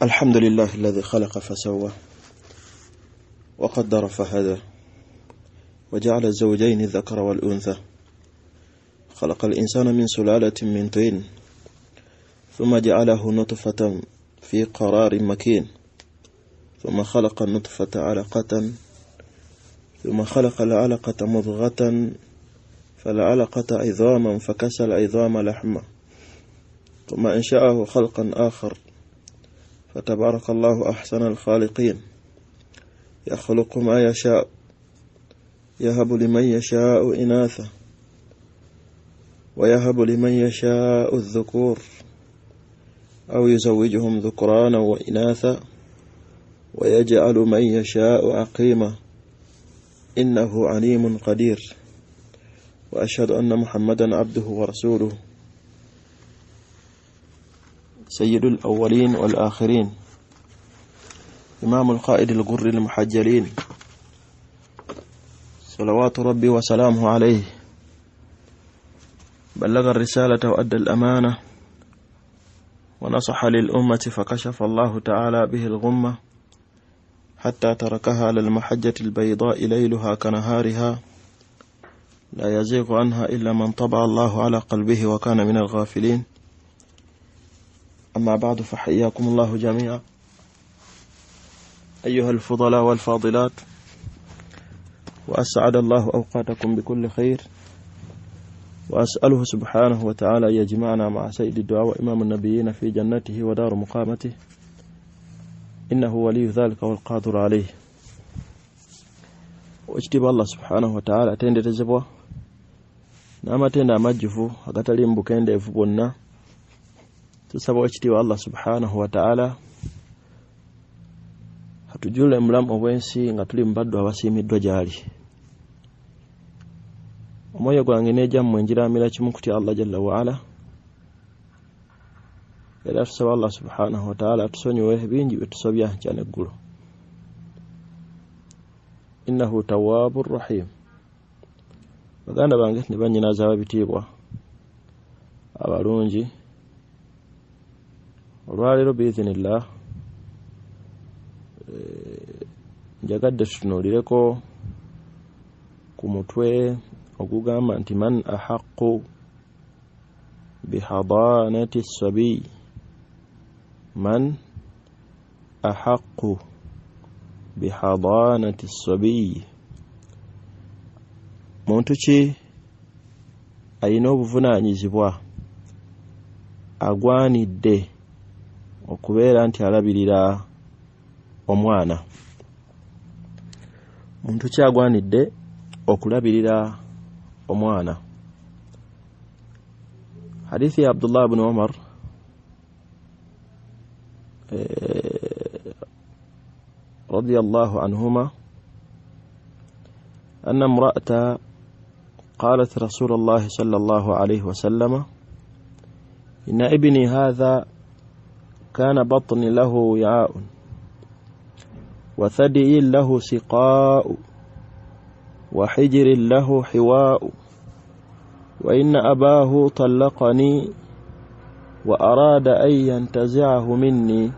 الحمد لله الذي خلق فسوى وقدر فهدى وجعل الزوجين الذكر والأنثى خلق الإنسان من سلالة من طين ثم جعله نطفة في قرار مكين ثم خلق النطفة علقة ثم خلق العلقة مضغة فالعلقة عظاما فكسى العظام لحما ثم أنشأه خلقا آخر فتبارك الله أحسن الخالقين يخلق ما يشاء يهب لمن يشاء إناثا ويهب لمن يشاء الذكور أو يزوجهم ذكرانا وإناثا ويجعل من يشاء عقيما إنه عليم قدير. وأشهد أن محمدا عبده ورسوله سيد الأولين والآخرين إمام القائد الغر المحجلين صلوات ربي وسلامه عليه بلغ الرسالة وأدى الأمانة ونصح للأمة فكشف الله تعالى به الغمة حتى تركها على المحجة البيضاء ليلها كنهارها لا يزيغ عنها إلا من طبع الله على قلبه وكان من الغافلين. أما بعد، فحياكم الله جميعا أيها الفضلاء والفاضلات، وأسعد الله أوقاتكم بكل خير، وأسأله سبحانه وتعالى أن يجمعنا مع سيد الدعاء وإمام النبيين في جنته ودار مقامته، إنه ولي ذلك والقادر عليه. Ekitiibwa Allah subhanahu wataala atenderezebwa n'amatendo amajjuvu agatali mu bukendeevu bwonna. Tusaba ekitiibwa Allah subhanahu wataala atujule mu bulamu obw'ensi nga tuli mu baddu abasiimiddwa gy'ali. Omwoyo gwange n'egyammwe ngiramira kimu kutya Allah jalla waala, era tusaba Allah subhanahu wataala atusonyiwe bingi bye tusobya nkya n'eggulo, innahu tawwabur rahim. Baganda bange ne bannyinaze ab'ebitiibwa abalungi, olwaleero biizinillah njagadde tutunuulireko ku mutwe ogugamba nti man ahaqqu bihadanati ssabiy, man ahaqqu bihadanati ssabiy, muntu ki alina obuvunaanyizibwa agwanidde okubeera nti alabirira omwana. Muntu ki agwanidde okulabirira omwana? Hadithi ya Abdullah ibn Umar radiyallahu anhuma أن امرأة قالت رسول الله صلى الله عليه وسلم إن ابني هذا كان بطني له وعاء وثدي له سقاء وحجر له حواء وإن أباه طلقني وأراد أن ينتزعه مني،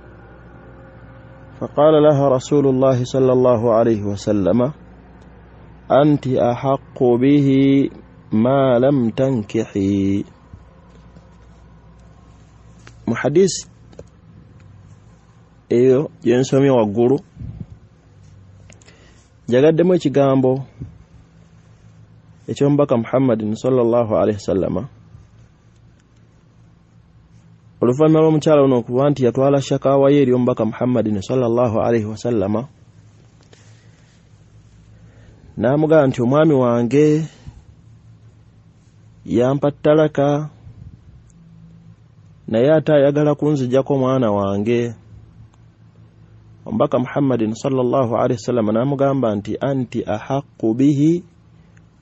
فقال لها رسول الله صلى الله عليه وسلم أنت أحق به ما لم تنكحي. Muhadisi eyo gyensomye waggulu njagaddemu ekigambo eky'omubaka Muhammadin sallallahu alaihi wasallama oluvannyuma lw'omukyala ono okuba nti yatwala shakawa ye eri omubaka Muhammadin sallallahu alaihi wasallama n'amugamba nti omwami wange yampa talaka naye ate ayagala kunzijjako omwana wange. Omubaka Muhammadin sallallahu alaihi wasallam n'amugamba nti anti ahaqqu bihi,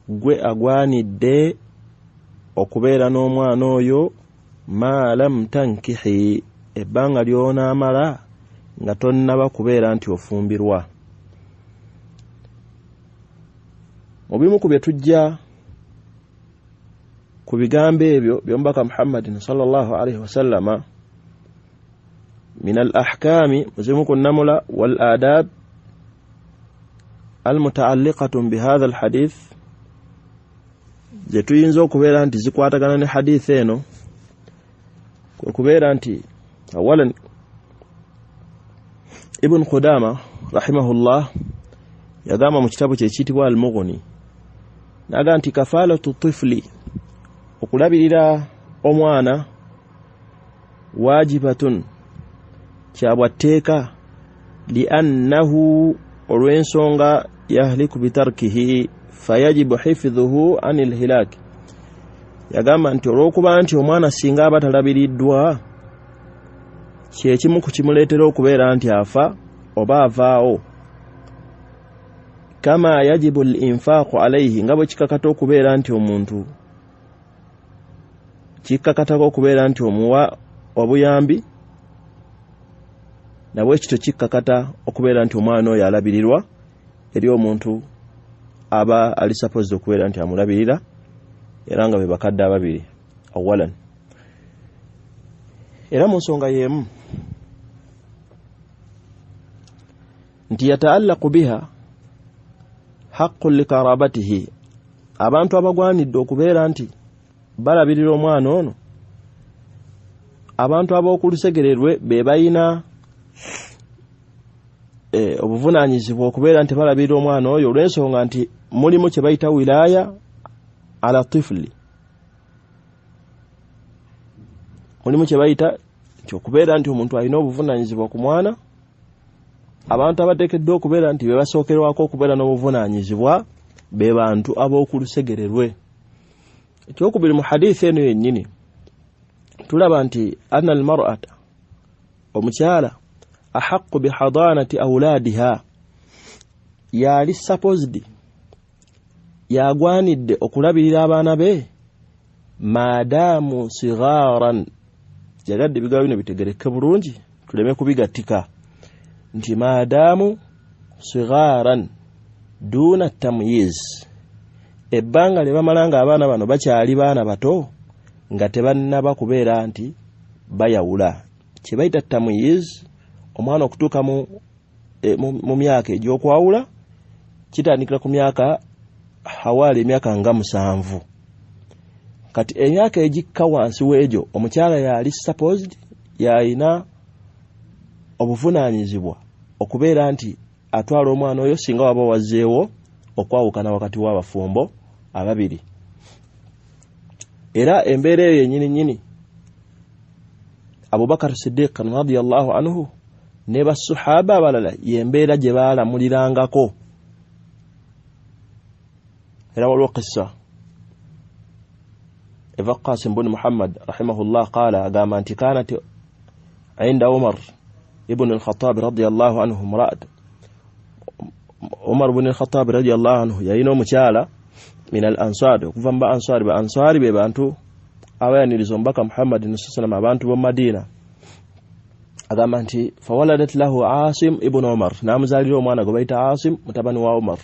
gwe agwanidde okubeera n'omwana oyo ma lam tankihi, ebbanga ly'onaamala nga tonnaba kubeera nti ofumbirwa. Mu bimu ku bye tujja ku bigambo ebyo by'omubaka Muhammadin sallallahu alaihi wasallama Min al ahkami, muzimu ku nnamula, wal adab almutaalliqatun bihadha alhadith, ze tuyinza okubeera nti zikwatagana ne hadith eno, kwe kubeera nti awalan Ibn Qudama rahimahullah yagamba mu kitabo kye ekiyitibwa Al-Mughni, naga nti kafalatu tifli, okulabirira omwana, wajibatun, kyabwatteeka, liannahu, olw'ensonga, yahliku bitarkihi fayajibu hifdhuhu anil hilak. Yagamba nti olw'okuba nti omwana singa aba talabiriddwa, kyekimu ku kimuleetera okubeera nti afa oba avaawo. Kama yajibu al infaqu alayhi, nga bwe kikakata okubeera nti omuntu kikakatako okubeera nti omuwa obuyambi, nabwe kityo kikakata okubeera nti omwana oyo alabirirwa eri omuntu aba ali supposed okubeera nti amulabirira, era nga be bakadde ababiri. Awalan, era mu nsonga y'emu nti yataallaqu biha haqqun likarabatihi, abantu abagwanidde okubeera nti balabirira omwana ono, abantu ab'okulusegererwe be bayina obuvunaanyizibwa okubeera nti balabirira omwana oyo, olw'ensonga nti mulimu kye bayita wilaya ala tifli, mulimu kye bayita nti okubeera nti omuntu alina obuvunaanyizibwa ku mwana. Abantu abateekeddwa okubeera nti be basookerwako okubeera n'obuvunaanyizibwa be bantu ab'okulusegererwe. Ekyokubiri, mu hadithi eno yennyini tulaba nti anna almar'ata, omukyala, ahaqqu bihadanati awladiha, yali supposed, yagwanidde okulabirira abaana be, maadamu sigaran. Jagadde ebigambo bino bitegereke bulungi tuleme kubigattika, nti maadamu sigaran duna tamyiz, ebbanga lye bamala nga abaana bano bakyali baana bato nga tebannaba kubeera nti bayawula. Kye bayita tamyiz, omwana okutuuka mu myaka egy'okwawula kitandikira ku myaka hawaali emyaka nga 7. Kati emyaka egikka wansi w'egyo omukyala yali supposed, yalina obuvunaanyizibwa okubeera nti atwala omwana oyo singa waba wazzeewo okwawukana wakati w'abafumbo ababiri. Era embeera eyo yennyini nnyini Abubakar Siddiq radiyallahu anhu ne bassuhaba abalala y'embeera gye baalamulirangako. Era waliwo qissa eva Qasim bun Muhammad rahimahullah qaala, agamba nti kanat inda Umar ibn al-Khattab radiyallahu anhu imra'at. Umar ibn al-Khattab radiyallahu anhu yalina omukyala min al-ansar, okuva mu ba ansari. Ba ansari be bantu abayaniriza omubaka Muhammad sallallahu alaihi wasallam, abantu b'omu Madina. Agamba nti fawaladat lahu Asim ibn Umar, n'amuzaalira omwana gwe bayita Asim mutabani wa Umar.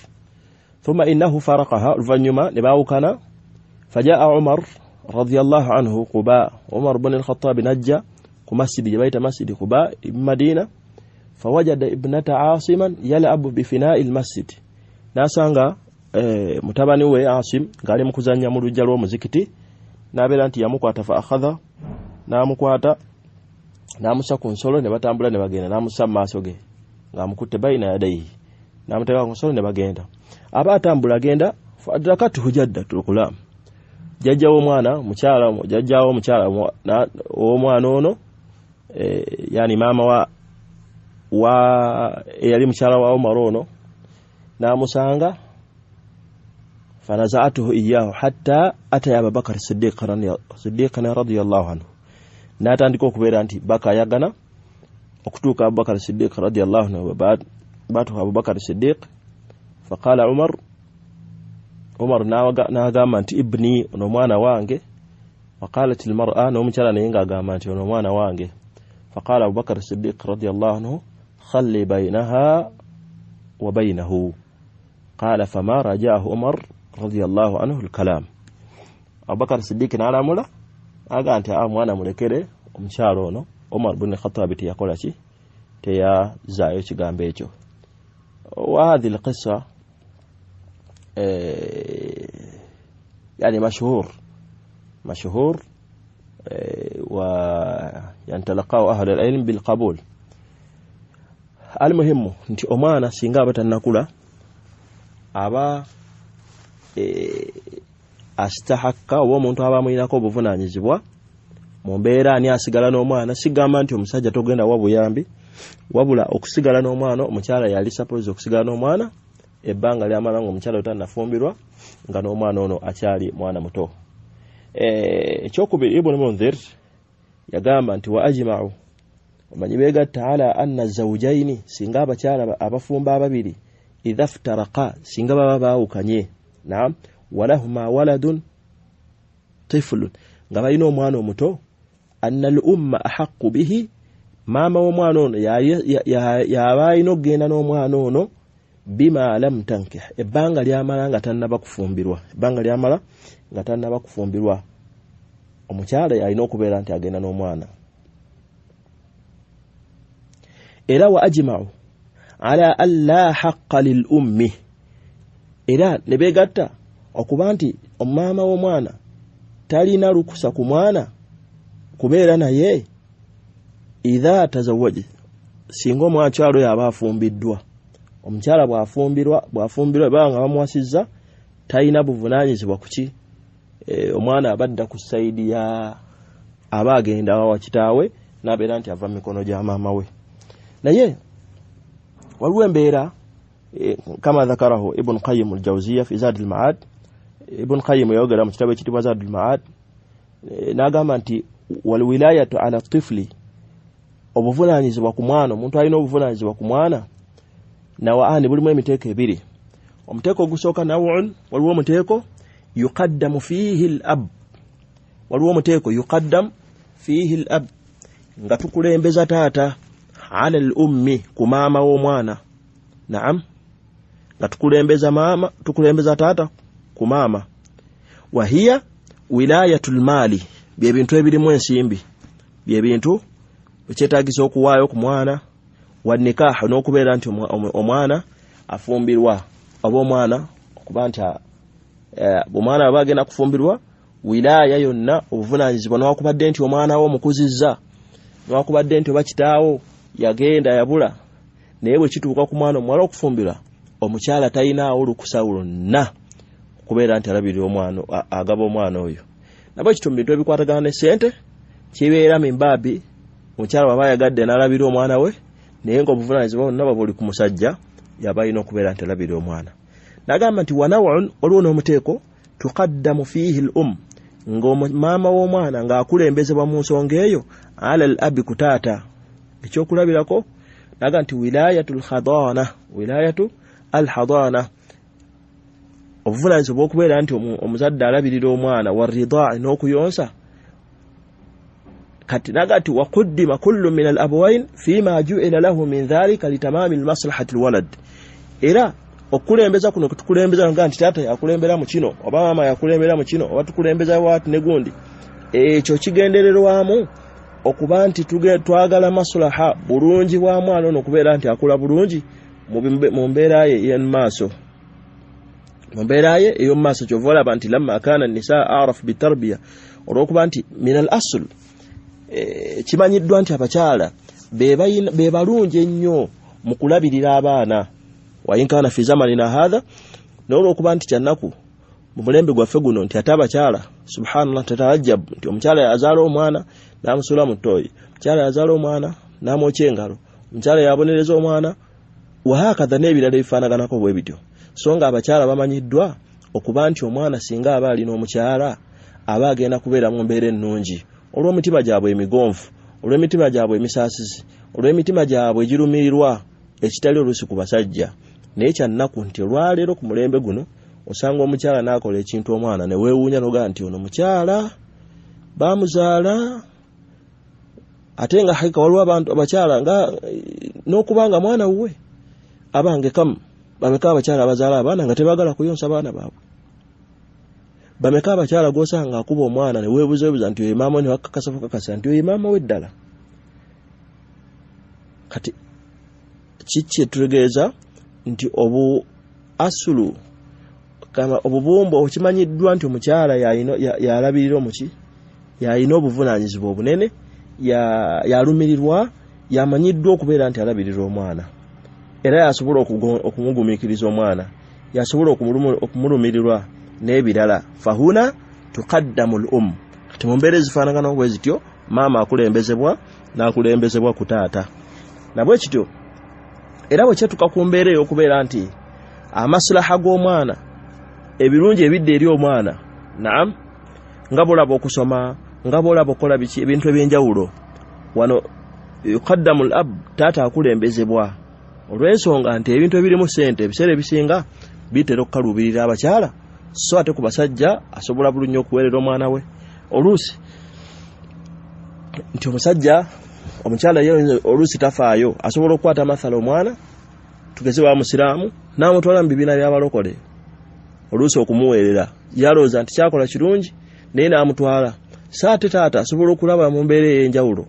Thumma innahu faraqaha, oluvannyuma ne baawukana. Fajaa Umar radiyallahu anhu Quba, Umar ibn al-Khattab najja ku masjidi gye bayita Masjidi Quba i Madina. Fawajada ibnata Asiman yalabu bifinai al-masjid, n'asanga mutabani we Asim ng'ali mu kuzannya mu luggya lw'omuzikiti, n'abeera nti yamukwata, fa akhadha, n'amukwata n'amussa ku nsolo ne batambula ne bagenda, n'amussa mu maaso ge ng'amukutte bayina yadaihi, n'amuteeka ku nsolo ne bagenda. Aba atambula agenda, fa adrakatuhu jaddatul ghulam, jjajja w'omwana mukyala, jjajja w'omukyala w'omwana ono, yani maama wa eyali mukyala wa Umar ono, n'amusanga. Fanaza'atuhu iyyahu hatta ataya Abubakar Siddiq radiyallahu anhu, n'atandika okubeera nti bakayagana okutuuka Abubakar Siddiq radiyallahu anhu. Batuuka Abubakar Siddiq, faqala Umar, Umar n'agamba nti ibni, ono omwana wange. Waqalat almar'a, n'omukyala naye ng'agamba nti ono omwana wange. Faqala Abubakar Siddiq radiyallahu anhu khalli baynaha wa baynahu. Qala fama raja'ahu Umar radiyallahu anhu al-kalam. Abubakar Siddiq n'alamula aga nti mwana mulekere omukyala ono. Omar bin Khattab teyakola ki, teyazaayo kigambo ekyo. Wa hadhihi alqissa yani mashhur wa yantalaqahu ahlu al-ilm bilqabul. Almuhimu nti omwana singa aba tannakula aba astahakka oba omuntu aba amuyinako obuvunaanyizibwa mu mbeera ani asigala n'omwana. Sigamba nti omusajja togenda wa buyambi, wabula okusigala n'omwana omukyala yali suppose okusigala n'omwana ebbanga lyamala ng'omukyala otannafumbirwa nga n'omwana ono akyali mwana muto. Ekyokubiri, Ibn Mundhir yagamba nti wa ajma'u, omanyi beegatta ala anna zawjaini, singa abakyala abafumba ababiri idha ftaraqa, singa baba baawukanye, naam, walahuma waladun tiflun, nga balina omwana omuto, anna al-umma ahaqqu bihi, maama w'omwana ono yaba alina okugenda n'omwana ono bima lam tankih, ebbanga lyamala nga tannaba kufumbirwa, ebbanga lyamala nga tannaba kufumbirwa, omukyala yalina okubeera nti agenda n'omwana. Era wa ajma'u ala alla haqqa lil ummi, era ne beegatta okuba nti omaama w'omwana talina lukusa ku mwana kubeera naye idha tazawwaja, singa omukyala oyo aba afumbiddwa. Omukyala bw'afumbirwa baba nga bamuwasizza talina buvunaanyizibwa kuki, omwana abadda ku sayidi ya aba agenda wa kitaawe n'abeera nti ava mu mikono gya maama we. Naye waliwo embeera kama dhakarahu Ibn Qayyim al-Jawziyya fi Zad al-Ma'ad. Ibn Qayyim yayogera mu kitabo ekiyitibwa Zad al-Ma'ad n'agamba nti wal wilayatu ala tifli, obuvunaanyizibwa ku mwana, omuntu alina obuvunaanyizibwa ku mwana nawaani bulimu emiteeko ebiri. Omuteeko ogusooka nawun, waliwo omuteeko yuqaddamu fiihi al-ab, waliwo omuteeko yuqaddam fiihi al-ab, nga tukulembeza taata ala al-ummi, ku maama w'omwana. Naam, nga tukulembeza maama, tukulembeza taata ku maama. Wa hiya wilayatul mali, bye bintu ebirimu ensimbi, bye bintu ekyetaagisa okuwaayo ku mwana, wa nikaah, n'okubeera nti omwana afumbirwa, oba omwana okuba nti omwana aba agenda kufumbirwa, wilaya yonna obuvunaanyizibwa newakubadde nti omwana wo omukuzizza, newakubadde nti oba kitaawo yagenda yabula, naye bwe kituuka ku mwana omuwala okufumbirwa, omukyala talinaawo lukusa lwonna okubeera nti alabirira omwana, agaba omwana oyo. Nabwe kityo mu bintu ebikwatagana ne ssente kibeera mimbaabi, omukyala bw'aba ayagadde n'alabirira omwana we, naye ng'obuvunaanyizibwa bwonna bwaba buli ku musajja, yaba alina okubeera nti alabirira omwana. N'agamba nti wanawun, waliwo n'omuteeko tuqaddamu fiihi al-um, ng'omaama w'omwana ng'akulembezebwa mu nsonga eyo ala al-abi, ku taata. Ekyokulabirako n'agamba nti wilayatul khadana, wilayatu al-hadana, obuvunaanyizibwa bw'okubeera nti omuzadde alabirira omwana, waridaa, n'okuyonsa. Kati naga nti waquddima kullu min al-abawain fima ju'ila lahu min dhalika litamami al-maslahati al-walad. Era okukulembeza kuno kutukulembeza nga nti taata yakulembera mu kino, oba maama yakulembera mu kino, oba tukulembeza waati ne gundi, ekyo kigendererwamu okuba nti twagala maslaha, bulungi bwa mwana ono okubeera nti akula bulungi mu mbeera ye ey'omumaaso, mu mbeera ye ey'omumaaso. Kyova olaba nti lamma kaana nisaa arafu bitarbiya, olw'okuba nti min al asl kimanyiddwa nti abakyala be balungi ennyo mu kulabirira abaana, wa in kana fi zamanina hadha, naye olw'okuba nti kyannaku mu mulembe gwaffe guno nti ate abakyala subhanallah tataajab, nti omukyala yazaala omwana n'amusuula mu ttooyi, omukyala yazaala omwana n'amwokya engalo, omukyala yabonereza omwana, wahakadha n'ebirala ebifaanaganako bwe bityo. So nga abakyala bamanyiddwa okuba nti omwana singa aba alina omukyala aba agenda kubeera mu mbeera ennungi, olw'emitima gyabwe emigonvu, olw'emitima gyabwe emisaasizi, olw'emitima gyabwe egirumirirwa, ekitali oluusi ku basajja. Naye kyannaku nti olwaleero ku mulembe guno osanga omukyala n'akola ekintu omwana ne weewuunya n'ogamba nti ono mukyala baamuzaala, ate nga hakika waliwo abantu abakyala nga n'okuba nga mwana wuwe abange kamu bameka abakyala abazaala abaana nga tebaagala kuyonsa baana baabwe, bameka abakyala gw'osanga akuba omwana ne weebuzeebuza nti oyo maama we, ne bakakasa bukakasa nti oyo maama we ddala. Kati kiki etutegeeza nti obu asulu kama obubumbo okimanyiddwa nti omukyala yalabirira omuki, yalina obuvunaanyizibwa obunene, yalumirirwa, yamanyiddwa okubeera nti alabirira omwana, era yasobola okumugumiikiriza omwana, yasobola okumulumirirwa n'ebirala. Fahuna tuqaddamu l-um. Kati mu mbeera ezifaanagana bwe zityo maama akulembezebwa n'akulembezebwa ku taata. Nabwe kityo era bwe kyetuka ku mbeera ey'okubeera nti amaslaha g'omwana, ebirungi ebidda eri omwana, naam, nga bw'olaba okusoma, nga bw'olaba okukola biki, ebintu ebyenjawulo, wano yuqaddamu l-ab, taata akulembezebwa olw'ensonga nti ebintu ebirimu ssente ebiseera ebisinga bitera okukaluubirira abakyala, so ate ku basajja asobola bulungi okuweerera omwana we. Oluusi nti omusajja omukyala ye oluusi tafaayo, asobola okukwata mathala omwana tugeze wa musiraamu n'amutwala mu bibiina by'abalokole, oluusi okumuweerera yalowooza nti kyakola kirungi naye n'amutwala. So ate taata asobola okulaba mu mbeera ey'enjawulo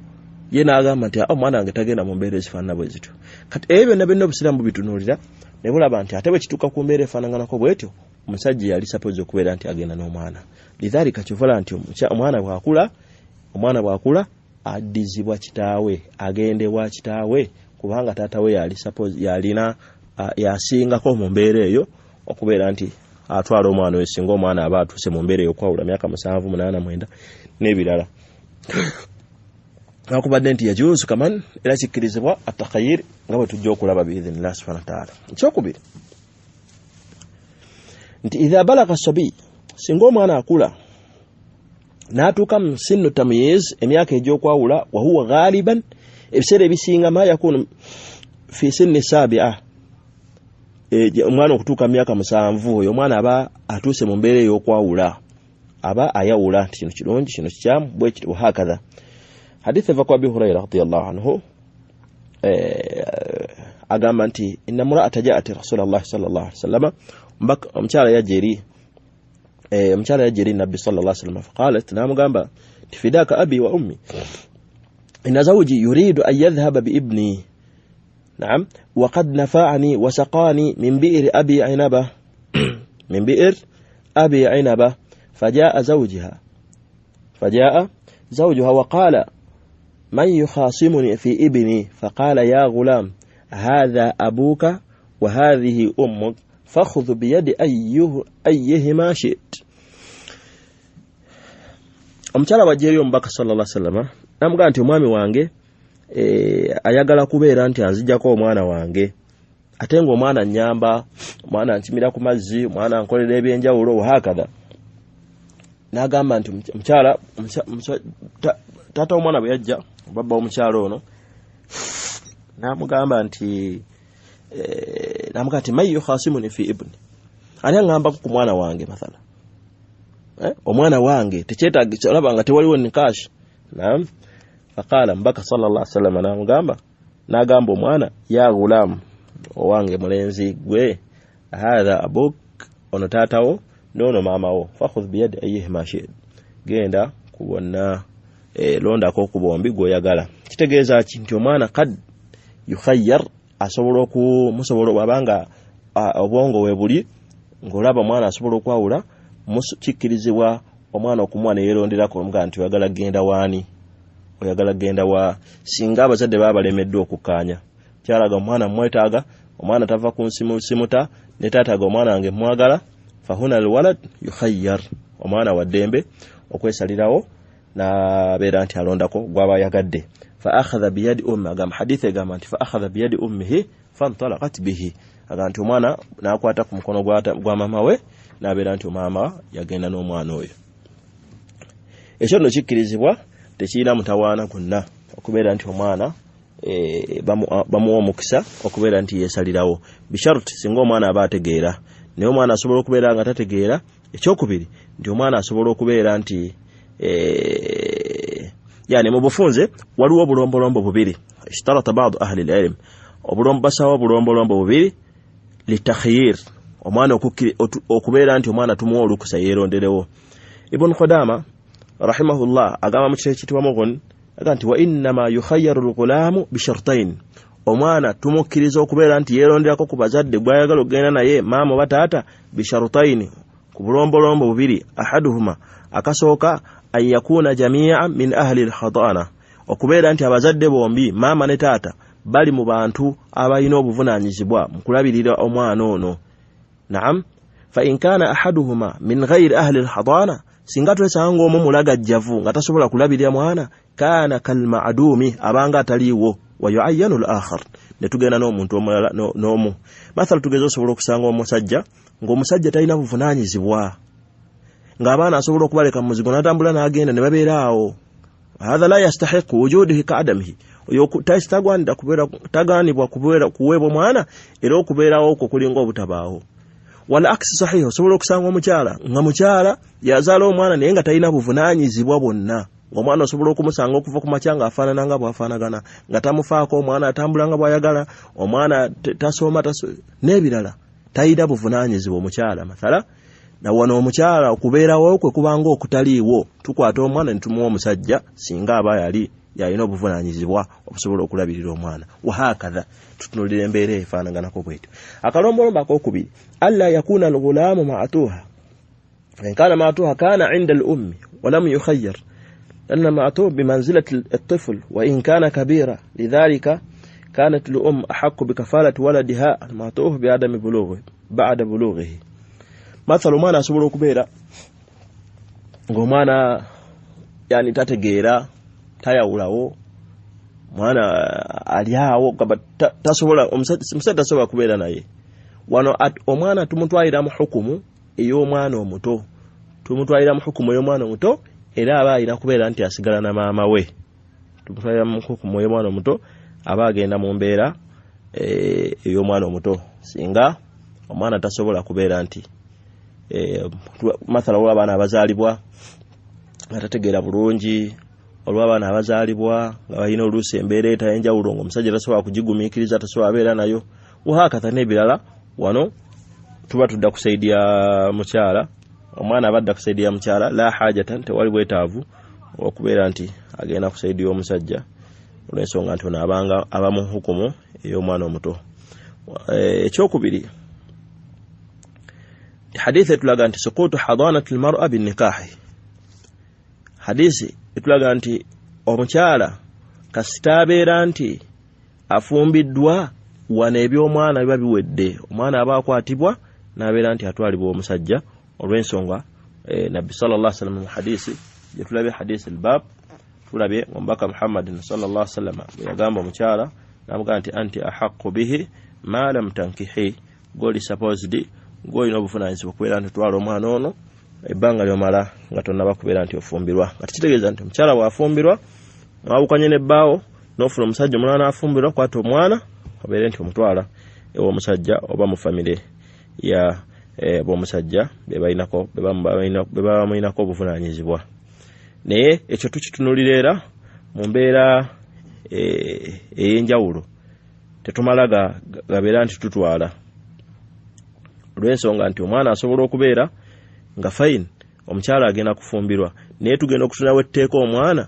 ye n'agamba nti omwana wange tagenda mu mbeera ezifaanana bwe zityo. Kati ebyo byonna byonna obusiraamu bubitunuulira ne bulaba nti ate bwe kituuka ku mbeera efaanaganako bw'etyo omusajja yali suppose okubeera nti agenda n'omwana. Lidhalika kyovala nti omwana bw'akula addizibwa kitaawe, agende wa kitaawe, kubanga taata we yali suppose yalina yasingako mu mbeera eyo okubeera nti atwala omwana oyo, singa omwana aba atuuse mu mbeera ey'okwawula myaka 7, 8, 9 n'ebirala. Nakubadde nti yajuuzu kaman, era kikkirizibwa atakayir nga bwe tujja okulaba biidhinillah subhanahu wa ta'ala. Ekyokubiri nti idha balagha sabi, singa omwana akula n'atuuka mu sinnu tamyiz, emyaka egy'okwawula, wa huwa ghaliban, ebiseera ebisinga ma yakunu fi sinni sabi'a, omwana okutuuka mu myaka 7, oyo omwana aba atuuse mu mbeera ey'okwawula, aba ayawula nti kino kirungi, kino kikyamu, bwe kityo hakadha. Hadith eva ku Abi Huraira radiyallahu anhu, agamba nti inna mura'ata ja'at Rasulullah sallallahu alaihi wasallam, omukyala yajja eri Nabbi sallallahu alaihi wasallam, faqalat, n'amugamba nti fidaka abi wa ummi, inna zawji yuridu an yadhhaba bi ibni, na'am, wa qad nafa'ani wa saqani min bi'r abi 'inaba min bi'r abi 'inaba, faja'a zawjuha wa qala man yukhasimuni fi ibni, faqala ya ghulam hadha abuka wa hadhihi ummuk fakhudh biyadi ayyihima shi't. Omukyala wajja eri omubaka sallallahu alaihi wasallam namugamba nti omwami wange ayagala kubeera nti anzijjako omwana wange, ate ng'omwana nnyamba, omwana nkimira ku mazzi, omwana nkolera ebyenjawulo wahakadha. N'agamba nti omukyala taata w'omwana bwe yajja, babba w'omukyala ono, n'amugamba nti man yukhasimuni fi ibni, ani aŋŋambako ku mwana wange mathala, omwana wange tekyetaagisa, olaba nga tewaliwo nikash. Naam, faqala mbaka sallallahu alaihi wasallam n'amugamba, n'agamba omwana, ya ghulam, owange mulenzi gwe, hadha abuk, ono taatawo n'ono maamawo, fakhudh biyadi ayyihima shi't, genda ku bonna, londako ku bombi gw'oyagala. Kitegeeza ki nti omwana kad yukhayyar, asobola okumusobola bw'abanga obwongo we buli ng'olaba omwana asobola okwawula, kikkirizibwa omwana okumuwa ne yeeronderako, omugaa nti oyagala genda waani, oyagala genda wa, singa abazadde baba balemeddwa okukkaanya. Kyalaga omwana mmwetaaga, omwana tava ku nsimuta, ne taataga omwana wange mmwagala, fahuna alwalad yukhayyar, omwana wa ddembe okwesalirawo n'abeera nti alondako gw'aba ayagadde. Fa akhadha biyadi ummi, agamba hadithi egamba nti fa akhadha biyadi ummihi fantalaqat bihi, agamba nti omwana n'akwata ku mukono gwa maama we n'abeera nti maama yagenda n'omwana oyo. Ekyo nno kikkirizibwa, tekirina mutawaana gwonna okubeera nti omwana bamuwa omukisa okubeera nti yeesalirawo, bisharuti singa omwana aba ategeera. Naye omwana asobola okubeera nga tategeera. Ekyokubiri nti omwana asobola okubeera nti yani mu bufunze waliwo obulombolombo bubiri, ishtarata ba'du ahli al-ilm, basawo obulombolombo bubiri litakhyir, omwana okubeera nti omwana tumuwa olukusa yeeronderewo. Ibn Qudama rahimahullah agamba mu kitabo ekiyitibwa Mughni, agamba nti wa innama yukhayyaru al-ghulamu bishartain, Omwana tumukkiriza okubeera nti yeeronderako ku bazadde gw'ayagala okugenda naye, maama oba taata, bisharutaini, ku bulombolombo bubiri. Ahaduhuma, akasooka, an yakuuna jamia min ahli lhadana, okubeera nti abazadde bombi, maama ne taata, bali mu bantu abalina obuvunaanyizibwa mu kulabirira omwana ono. Naam, fa in kana ahaduhuma min ghairi ahli lhadana, singa twesanga omu mulagajjavu nga tasobola kulabirira mwana, kana kalmadumi, abanga ataliiwo, wa yuayanu l akhar, ne tugenda n'omuntu omulala n'omu. Mathala, tugeze osobola okusanga omusajja ng'omusajja talina buvunaanyizibwa, ng'abaana asobola okubaleka mu muzigo n'atambula n'agenda ne babeera awo. Hatha la yastahiqu wujudihi ka adamihi, oyo tagwanira kubeera, taganibwa kubeera kuweebwa omwana, era okubeerawo okwo kulinga obutabaawo. Wal aksi sahihi, osobola okusanga omukyala nga mukyala yazaala omwana naye nga talina buvunaanyizibwa bwonna. Omwana osobola okumusanga okuva ku makya ng'afaanana nga bw'afaanagana, nga tamufaako, omwana atambula nga bw'ayagala, omwana tasoma n'ebirala, talina buvunaanyizibwa omukyala. Mathala nawano omukyala okubeerawo kwe kubanga okutaliiwo, tukwata omwana ne tumuwa omusajja singa aba yali yalina obuvunaanyizibwa obusobola okulabirira omwana. Wahakatha, tutunulira embeera efaanaganako bwetyo. Akalombolombo akokubiri, alla yakuna alghulamu ma'tuha, in kana ma'tuha kana inda al-ummi walam yukhayyar, لأن معتوه بمنزلة الطفل وإن كان كبيرا، لذلك كانت الأم أحق بكفالة ولدها المعتوه بعدم بلوغه بعد بلوغه. Mathala omwana asobola okubeera ng'omwana yani tategeera, tayawulawo, mwana ali awo gamba tasobola, omusajja tasobola kubeera naye. Wano omwana tumutwalira mu hukumu ey'omwana omuto, tumutwalira mu hukumu ey'omwana omuto, era aba alina kubeera nti asigala na maama we. Tumutwalira mu hukumu ey'omwana omuto, aba agenda mu mbeera ey'omwana omuto singa omwana tasobola kubeera nti mathala olw'abaana abazaalibwa nga tategeera bulungi, olw'abaana abazaalibwa nga balina oluusi embeera etayenjawulo ng'omusajja tasobola kugigumiikiriza, tasobola abeera nayo, wahakatha n'ebirala. Wano tuba tudda ku saidi ya mukyala, omwana aba adda ku saidi ya mukyala, la hajatan, tewali bwetaavu okubeera nti agenda ku saidi y'omusajja, olw'ensonga nti ono abanga aba mu hukumu ey'omwana omuto. Ekyokubiri, hadithi etulaga nti sukutu hadanati lmara binnikahi. Hadisi etulaga nti omukyala kasita abeera nti afumbiddwa, wano eby'omwana biba biwedde, omwana aba akwatibwa n'abeera nti atwalibwa omusajja, olw'ensonga Nabbi sallallahu alaihi wasallam mu hadisi gye tulabye, hadisi albab, tulabye omubaka Muhammadin sallallahu alaihi wasallam bwe yagamba omukyala n'amugamba nti anti ahaqqu bihi ma lam tankihi, gw'oli supposed, gw'olina obuvunaanyizibwa okubeera nti otwala omwana ono ebbanga lyomala nga tonnaba kubeera nti ofumbirwa. Nga tekitegeeza nti omukyala bw'afumbirwa mwawukanye n'ebbaawo n'ofuna omusajja omulala n'afumbirwa, kwata omwana obeere nti omutwala ew'omusajja oba mu famire ya b'omusajja be baba bamulinako obuvunaanyizibwa. Naye ekyo tukitunulira era mu mbeera ey'enjawulo, tetumala gabeera nti tutwala, olw'ensonga nti omwana asobola okubeera nga fine omukyala agenda kufumbirwa, naye tugenda okutunawo etteeka omwana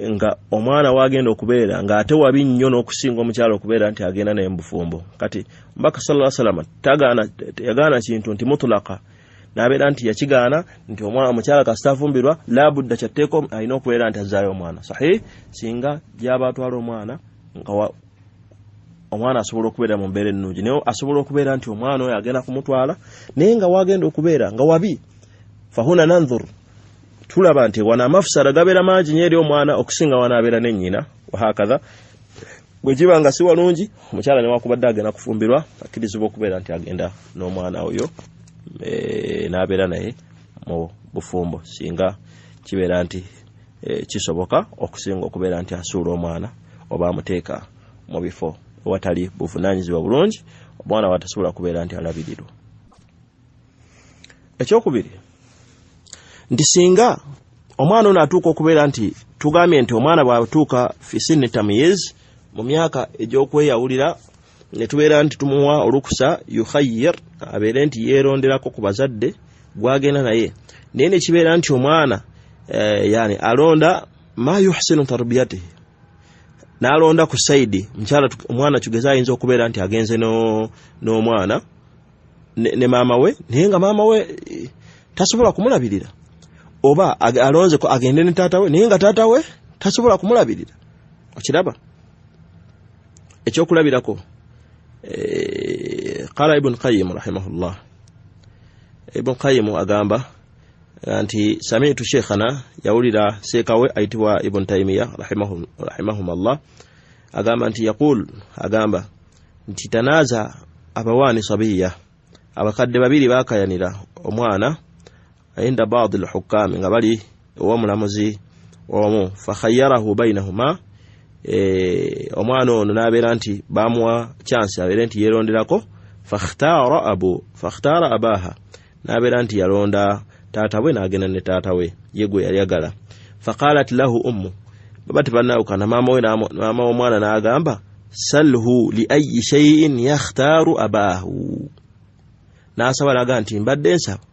nga omwana wagenda okubeera ng'ate wabi nnyo n'okusinga omukyala okubeera nti agenda naye mu bufumbo. Kati omubaka sallallahu alaihi wasallam tagaana, yagaana kintu nti mutulaka, n'abeera nti yakigaana nti omwana omukyala kasita afumbirwa labudda kyatteeka alina okubeera nti azzaayo omwana. Sahihi, singa gy'aba atwala omwana nga omwana asobola okubeera mu mbeera ennungi, naye asobola okubeera nti omwana oyo agenda kumutwala naye nga wagenda okubeera nga wabi. Fahuna nanzur, tulaba nti wano amafusada gabeera mangi nnyo eri omwana okusinga wanaabeera ne nnyina. Wahakatha, bwe kiba nga si walungi, omukyala newakubadde agenda kufumbirwa akkirizibwa okubeera nti agenda n'omwana oyo n'abeera naye mu bufumbo, singa kibeera nti kisoboka, okusinga okubeera nti asuula omwana oba amuteeka mu bifo ewatali buvunaanyizibwa bulungi, omwana watasobola kubeera nti alabirirwa. Ekyokubiri nti singa omwana ono atuuka okubeera nti tugambye nti omwana bw'atuuka fi sinni tamyiz, mu myaka egy'okweyawulira, ne tubeera nti tumuwa olukusa yukhayyir, abeere nti yeeronderako ku bazadde gwagenda naye, naye ne kibeera nti omwana yani alonda ma yuhsinu tarbiyatihi. N'alonda ku saidi mukyala omwana kigeza ayinza okubeera nti agenze n'omwana ne maama we, naye nga maama we tasobola kumulabirira, oba alonze agende ne taata we naye nga taata we tasobola kumulabirira. Okiraba? Ekyokulabirako, qala Ibn Qayyim rahimahullah. Ibn Qayyim agamba nti sami'tu sheikhana, yawulira seekawe ayitibwa Ibn Taymiyyah rahimahumullah, agamba nti yaqul, agamba nti tanaza abawaani sabiya, abakadde babiri bakayanira omwana inda ba'd al-hukam, nga bali ow'omulamuzi omu, fakhayyarahu bainahuma, omwana ono n'abeera nti bamuwa chance abeere nti yeeronderako, fakhtara abaha, n'abeera nti yalonda taata we n'agenda ne taata we ye gwe yayagala. Faqalat lahu ummu, baba tebannaawukana, maama w'omwana n'agamba salhu li ayyi shay'in yakhtaaru abaahu, n'asaba n'agamba nti mbadde nsaba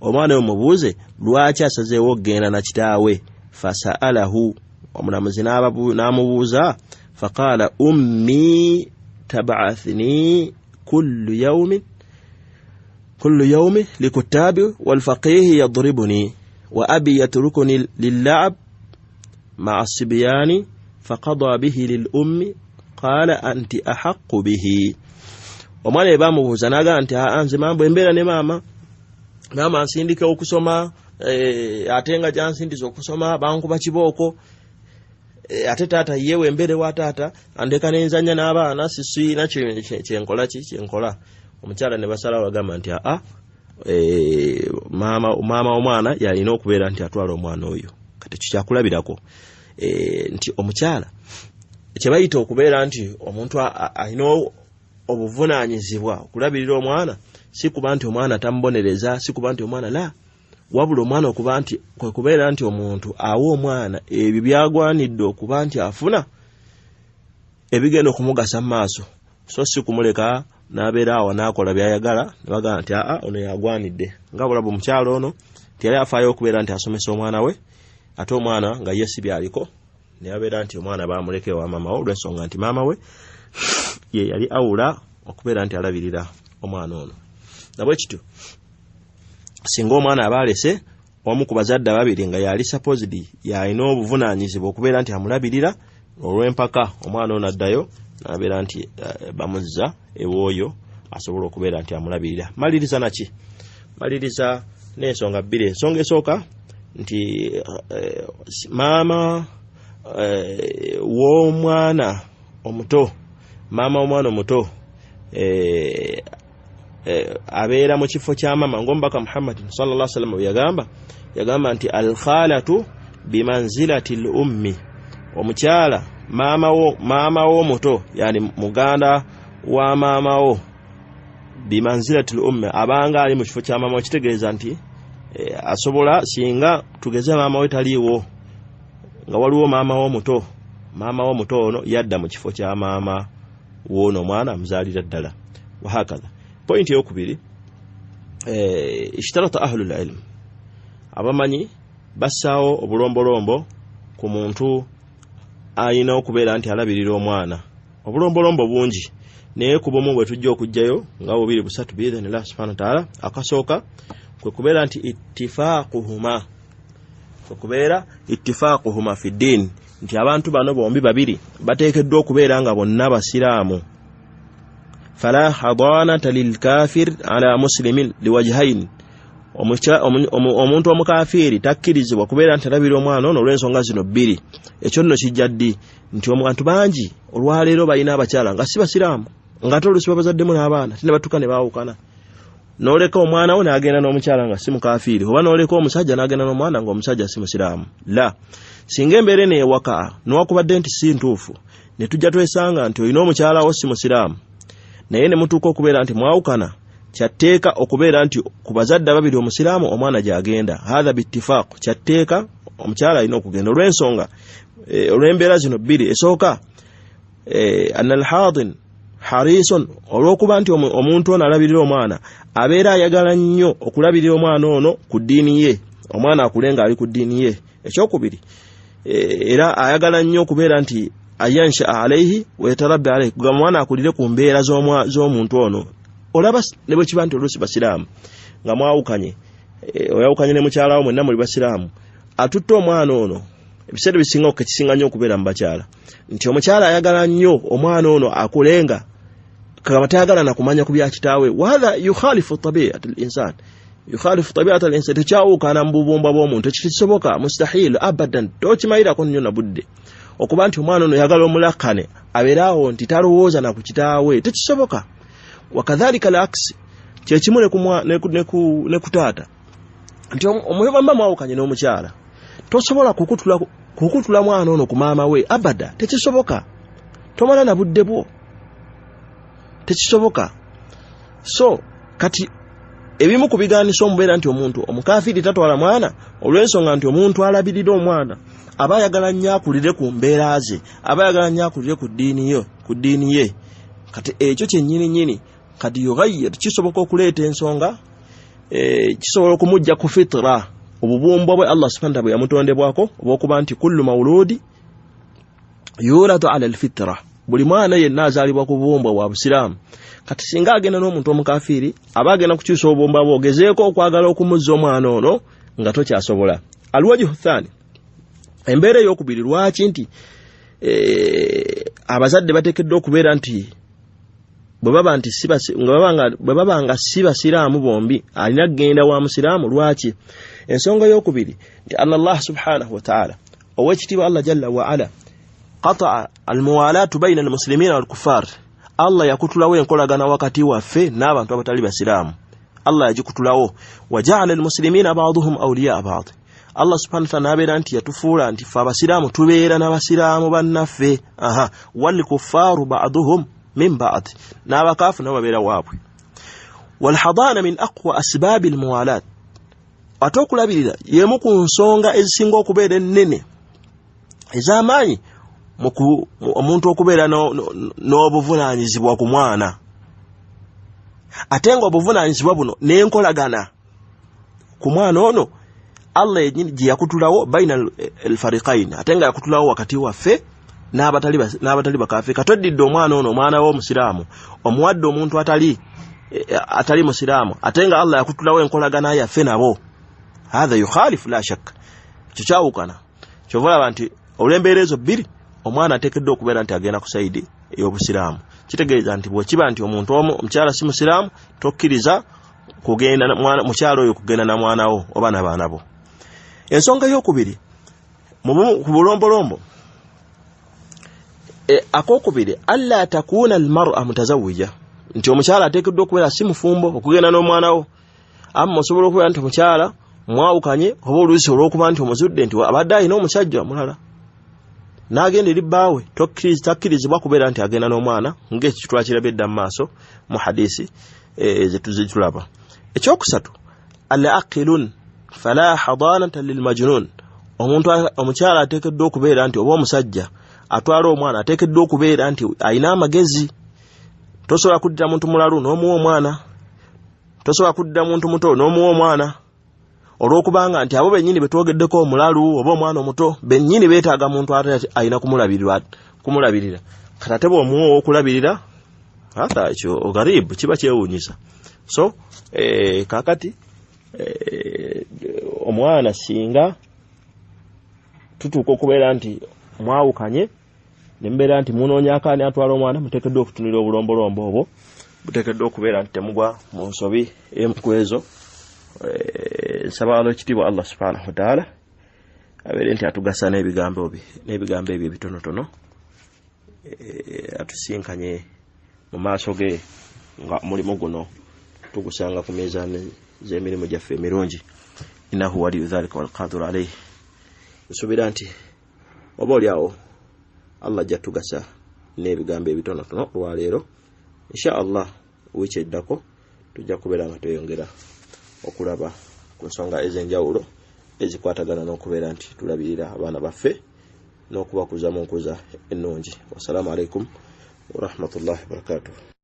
omwana we mubuuze lwaki asazeewo okugenda na kitaawe. Fasa'alahu, omulamuzi n'amubuuza, faqala ummi tab'athni kullu yawmin likuttabi walfaqihi yadribuni wa abi yatrukuni lilla'ab ma'a as-sibyani faqada bihi lil-ummi qala anti ahaqqu bihi. Omwana we bamubuuza n'agamba nti nze mambo embeera ne maama, maama ansindika okusoma, ate nga gyansindiza okusoma bankuba kibooko, ate taata yewe embere wa taata andeka nenzanya n'abaana, sisiina kyenkola ki kyenkola. Omukyala ne basalawo bagamba nti maama omwana yalina okubeera nti atwala omwana oyo. Kati ekyo kyakulabirako nti omukyala kye bayita okubeera nti omuntu alina obuvunaanyizibwa okulabirira omwana, si kuba nti omwana tamubonereza, si kuba nti omwana la, wabula omwana okuba nti kwe kubeera nti omuntu awa omwana ebyo byagwanidde okuba nti afuna ebigenda okumugasa mu maaso, so si kumuleka n'abeera awo n'akola by'ayagala ne bagamba nti ono yagwanidde. Nga bulaba omukyala ono nti yali afaayo okubeera nti asomesa omwana we, ate omwana nga ye si byaliko, ne abeera nti omwana baamuleka ewa maama we olw'ensonga nti maama we ye yali awula okubeera nti alabirira omwana ono. Nabwe kityo singa omwana aba alese omu ku bazadde ababiri nga yali supposed yalina obuvunaanyizibwa okubeera nti amulabirira, olw'empaka omwana ono addayo n'abeera nti bamuzza ew'oyo asobola okubeera nti amulabirira. Maliriza naki? Maliriza n'ensonga bbiri. Ensonga esooka nti maama w'omwana omuto, maama w'omwana omuto abeera mu kifo kya maama, ng'omubaka Muhammad sallallahu alaihi wasallam yagamba nti al-khalatu bimanzilati al-ummi, omukyala maama w'omuto, yani muganda wa maama wo, bimanzilati al-ummi, abanga ali mu kifo kya maama we. Kitegeeza nti asobola, singa tugeze maama we taliiwo nga waliwo maama w'omuto, maama w'omuto ono yadda mu kifo kya maama w'ono omwana amuzaalira ddala. Wahakadha. Pointi eyokubiri, ishtarata ahlul ilm, abamanyi bassaawo obulombolombo ku muntu alina okubeera nti alabirira omwana. Obulombolombo bungi, naye ku bumu bwe tujja okuggyayo nga bubiri busatu biidhnillah subhanahu wa ta'ala. Akasooka kwe kubeera nti ittifaaquhuma, kwe kubeera ittifaaquhuma fi ddiini, nti abantu bano bombi babiri bateekeddwa okubeera nga bonna basiraamu. Fala hadanata lilkafir ala muslimin liwajhain, omuntu omukafiiri takkirizibwa kubeera nti alabira omwana ono olw'ensonga zino bbiri. Ekyo nno kijja ddi? Nti abantu bangi olwaleero balina abakyala nga si basiraamu, nga ate oluusi babazaddemu n'abaana, ate ne batuuka ne baawukana, n'oleka omwana wo n'agenda n'omukyala nga si mukafiiri, oba n'oleka omusajja n'agenda n'omwana ng'omusajja si musiraamu. La, singa embeera eno ewaka newakubadde nti si ntuufu, ne tujja twesanga nti olina omukyala wo si musiraamu, naye ne mutuuka okubeera nti mwawukana, kyatteeka okubeera nti ku bazadde ababiri omusiraamu omwana gy'agenda. Hatha bittifaaq, kyatteeka omukyala alina okugenda olw'ensonga olw'embeera zino bbiri. Esooka, anna alhadin harisun, olw'okuba nti omuntu ono alabirira omwana abeera ayagala nnyo okulabirira omwana ono ku ddiini ye, omwana akule ng'ali ku ddiini ye. Ekyokubiri, era ayagala nnyo okubeera nti Ayanshaa alaihi weyatarabbi alaihi, kugamba omwana akulire ku mbeera z'omuntu ono. Olaba ne bwe kiba nti oluusi basiraamu nga mwawukanye, oyawukanye ne mukyala wo, mwenna muli basiraamu, atutte omwana ono, ebiseera ebisinga okekisinga nnyo okubeera mu bakyala nti omukyala ayagala nnyo omwana ono akulenga kagamba tayagala na kumanya ku bya kitaawe. Wahatha yukhalifu tabiat al insan, yukhalifu tabiat al insan, tekyawukana mu bubumbwa bw'omuntu, ekyo tekisoboka, mustahil abadan, tokimayirako nnyo na budde okuba nti omwana ono yagala omulakane abeere awo nti talowooza na ku kitaawe, tekisoboka. Wakadhalika al aksi, kyekimu ne ku taata nti omuyobamba mwawukanye n'omukyala, tosobola kukutula mwana ono ku maama we abada, tekisoboka, tomala na budde bwo, tekisoboka. So kati ebimu ku bigaanisa omubeera nti omuntu omukafiiri tatwala mwana olw'ensonga nti omuntu alabirira omwana aba ayagala nnyo akulire ku mbeera ze, aba ayagala nnyo akulire ku ddiini yo, ku ddiini ye. Kati ekyo kyennyini nnyini kati yughayir, kisoboka okuleeta ensonga, kisobola okumujja ku fitra, obubumbwa bwe Allah subhanahu wa ta'ala bwe yamutondebwako, obw'okuba nti kullu mawuludi yuladu ala alfitra, buli mwana yenna azaalibwa ku bubumbwa bwa busiraamu. Kati singa agenda n'omuntu omukafiiri aba agenda kukyusa obubumbwa bwe, ogezeeko okwagala okumuzza omwana ono nga tokyasobola. Alwajihu thani, embeera ey'okubiri lwaki nti abazadde bateekeddwa okubeera nti bwe baba nti bwe baba nga si basiraamu bombi alina kugenda wa musiraamu. Lwaki? Ensonga ey'okubiri nti anna Allah subhanahu wa ta'ala, owekitiibwa Allah jalla wa ala, qataa almuwalaatu baina almuslimina walkufar, Allah yakutulawo enkolagana wakati waffe n'abantu abatali basiraamu, Allah yagikutulawo. Wajaala almuslimina baduhum awliyaa bad, Allah subhanahu wa ta'ala n'abeera nti yatufuula nti ffe abasiraamu tubeera n'abasiraamu bannaffe, aha, walkuffaaru baduhum min bad, n'abakaafu nabo babeera waabwe. Walhadaana min aqwa asbaabi almuwalaat, ate okulabirira y'emu ku nsonga ezisinga okubeera ennene ez'amaanyi omuntu okubeera n'obuvunaanyizibwa ku mwana, ate nga obuvunaanyizibwa buno n'enkolagana ku mwana ono Allah yennyini gye yakutulawo baina alfariqain, ate nga yakutulawo wakati waffe n'abatali bakafiri. Katoddidde omwana ono, omwana w'omusiraamu, omuwadde omuntu atali musiraamu, ate nga Allah yakutulawo enkolagana yaffe nabo. Hatha yukhalifu la shakka, ekyo kyawukana. Kyova olaba nti olw'embeera ezo bbiri omwana ateekeddwa okubeera nti agenda ku sayidi ey'obusiraamu. Kitegeeza nti bwekiba nti omuntu omu omukyala si musiraamu, tokkiriza kugenda mukyala oyo kugenda na mwana wo oba n'abaana bo. Ensonga ey'okubiri ku bulombolombo akokubiri, alla takuuna almar'a mutazawija, nti omukyala ateekeddwa okubeera si mufumbo okugenda n'omwana wo. Amma osobola okubeera nti omukyala mwawukanye, oba oluusi olw'okuba nti omuzudde nti abadde alina omusajja omulala n'agenda eri bbaawe, takkirizibwa kubeera nti agenda n'omwana, ng'ekyo twakirabye edda mu maaso mu hadisi zetulaba. Ekyokusatu, al aqilun fala hadanata lilmajnun, omuntu omukyala ateekeddwa okubeera nti oba omusajja atwala omwana ateekeddwa okubeera nti alina amagezi. Tosobola kuddira muntu mulalu n'omuwa omwana, tosobola kuddira muntu muto n'omuwa omwana, olw'okubanga nti abo bennyini betwogeddeko omulalu oba omwana omuto bennyini beetaaga muntu ate alina kumulabirira. Kati ate bw'omuwa ow'okulabirira, hatha ekyo ogaribu kiba kyewuunyisa. So kaakati omwana singa tutuuka okubeera nti mwawukanye ne mubeera nti munoonyaako ani atwala omwana, muteekeddwa okutunulira obulombolombo obwo, buteekeddwa okubeera nti temugwa mu nsobi emu ku ezo. Nsaba Allah ekitiibwa Allah subhanahu wa ta'ala abeere nti atugasa n'ebigambo ebyo ebitonotono, atusinkanye mu maaso ge nga omulimu guno tugusanga ku mizaani z'emirimu gyaffe emirungi. Innahu waliyu dhalika walqadiru alayhi. Nsuubira nti oba oli awo Allah ajja tugasa n'ebigambo ebitonotono olwaleero. Insha Allah wiiki eddako tujja kubeera nga tweyongera okulaba ku nsonga ez'enjawulo ezikwatagana n'okubeera nti tulabirira abaana baffe n'okubakuza mu nkuza ennungi. Wassalaamu alaikum warahmatullahi wabarakatuh.